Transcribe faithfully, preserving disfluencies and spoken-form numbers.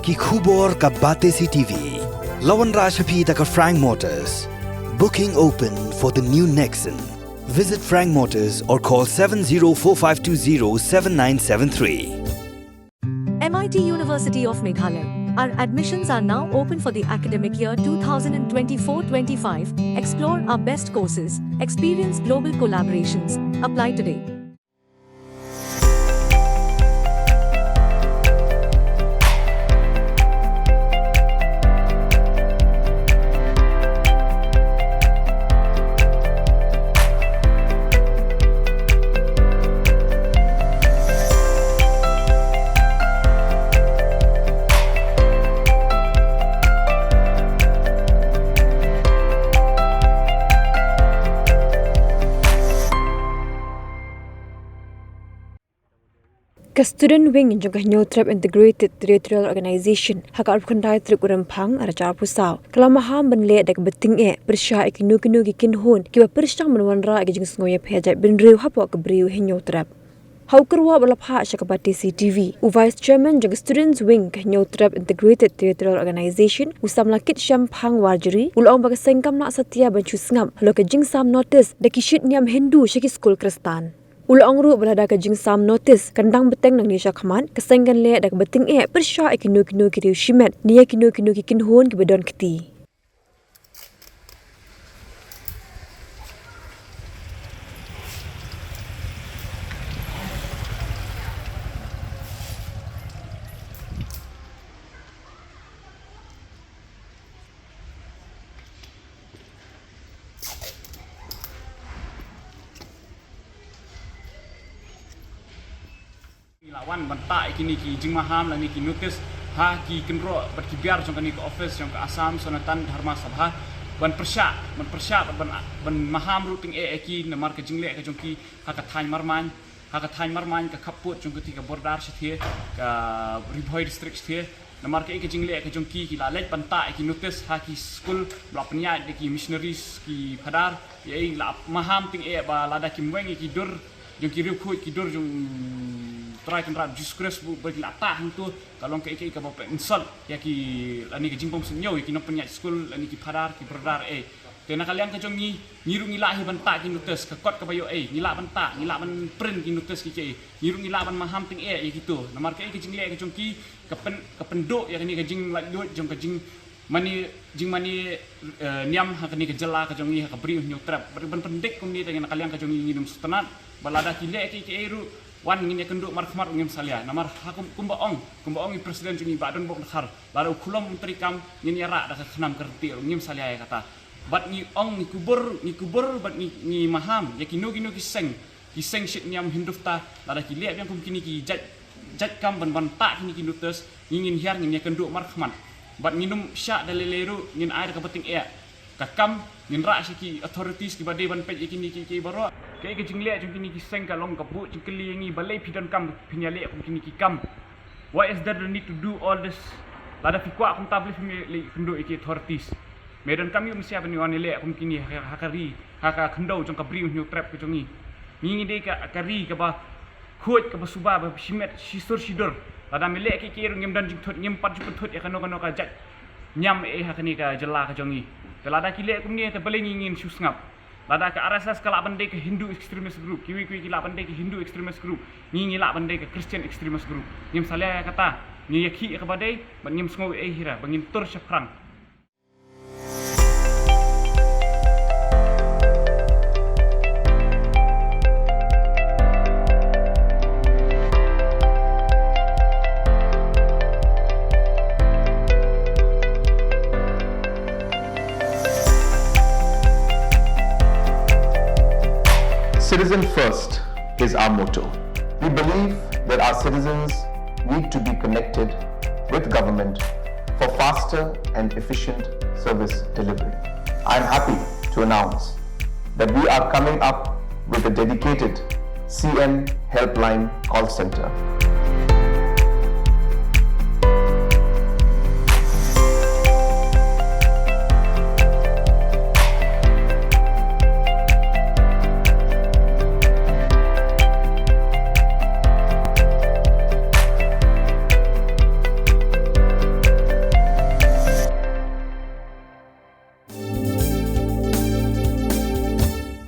Ki khubor ka Batesi T V. La wanrah sha phi da ka Frank Motors. Booking open for the new Nexon. Visit Frank Motors or call seven zero four five two zero seven nine seven three. M I T University of Meghalaya. Our admissions are now open for the academic year two thousand twenty-four twenty-five. Explore our best courses, experience global collaborations. Apply today. Ka Student Wing jong ka Hynñiewtrep Integrated Territorial Organization ha ka arphew khyndai tarik u Rymphang arhajar arphew saw ka la maham ban leh da kaba tyngeh pyrshah ïa kino kino ki kynhun kiba pyrshang ban wanrah ïa ka jingsngew ïapher jaitbynriew hapoh ka briew Hynñiewtrep. Ha u kyrwoh ba la phah sha ka Batesi T V, u Vice Chairman jong ka Students Wing ka Hynñiewtrep Integrated Territorial Organization, u samla Kitshemphang Warjri, u la ong ba ka seng kam lah satia ban shu sngap halor ka jingsam notice da ki shit niam Hindu sha ki skul Khristan. U la ong ruh ba lada ka jingsam notice kan dang bteng nangne shakhmat, ka seng kan leh da kaba tyngeh pyrshah ïa kino kino ki riew shimet ne ïa kino kino ki kynhun kiba don kti. Ngi la wan ban tah ïa kine ki jingmaham lane ki notice ha ki kynroh bad ki biar jong kane ka office jong ka Assam Sanatan Dharma Sabha ban pyrshah, ban pyrshah bad ban, ban maham ruh tyngeh ïa ki namar ka jingleh ka jong ki ha ka thaiñ Marmain, ha ka thaiñ Marmain ka khappud jong kata ka border shathie, ka Ri Bhoi district shathie. Namar kaei ka jingleh ka jong ki, ki la leit ban tah ïa ki notice ha ki skul, ba la pynïaid da ki missionaries, ki phadar, ïa, la maham tyngeh ba lada kim weng ïa ki dur jong ki riewkhuid, ki dur jong Trai Kynrad Jisu Khrist, ba ki la tah hangto, ka long kaei kaei kaba insult ïa ki, lane ka jingbym sngewthuh ïa ki nongpynïaid skul lane ki phadar, ki brother, eh. Te na ka liang ka jong ngi, ngi ruh ngi lah hi ban tah ki notice, ka kot kaba ïoh ei, ngi lah ban tah, ngi lah ban print ki notice kiei kiei. Ngi ruh ngi lah ban maham tyngeh ïa kito. Namar kaei ka jingleh ka jong ki, ka pyn, ka pynduh ïa kane ka jinglaitluid jong ka jingmane, jingmane, eh, niam ha kane ka jylla ka jong ngi, ha ka Bri u Hynñiewtrep. Bad ban pyndik kumne te na ka liang ka jong ngi ngin ym sngewtynnat ba lada ki leh kiei kiei ruh, wan ngin ïakynduh markhmat ruh ngim salia. Namar ha kum, kumba ong, kumba ong i president jong ngi Bah Donbok Dkhar, lada u khlem treikam ngin ïarah da ka khnam ka ryntieh ruh ngim salia ïa kata. Bad ngi ong, ngi kubur, ngi kubur bad ngi, ngi maham ïa kino kino ki seng, ki seng shit niam Hindutva, lada ki leh biang kum kine ki jait, jait kam ban, ban tah kine ki notice, ngi ngin hiar ngin ïakynduh markhmat. Bad ngin ym shah da lei lei ruh, ngin ai da kaba tyngeh ka kam, ngin rah sha ki authorities kiba dei ban peit ïa kine kiei kiei baroh. Kaei ka jingleh jong kine ki seng ka long ka buh jingkylli ïa ngi, balei phi donkam phin ïaleh kum kine ki kam. Why is there the need to do all this? Lada phi kwah kumta balei phim leit kynduh ïa ki authorities. Me donkam ïa u mynsiem ban wan ïaleh kum kine ha, ha ka ri, ha ka khyndew jong ka Bri u Hynñiewtrep ka jong ngi. Ngi ngi dei ka, ka ri kaba khuid, kaba suba, ba shimet, shisur shidur. Lada me leh kiei kiei ruh ngim don jingthut, ngim pat ju pynthut ïa kano kano ka jait niam eh ha kane ka jylla ka jong ngi. Te lada ki leh kumne te balei ngi ngin shu sngap. Lada ka R S S ka lah ban dei ka Hindu extremist group, kiwei kiwei ki lah ban dei ka Hindu extremist group, ngi ngi lah ban dei ka Christian extremist group. Ngim salia ïa kata, ngi ïakhih ïa kaba dei, bad ngim sngew ei hi ruh, ba ngin tur shaphrang. Citizen first is our motto. We believe that our citizens need to be connected with government for faster and efficient service delivery. I am happy to announce that we are coming up with a dedicated C M Helpline call center.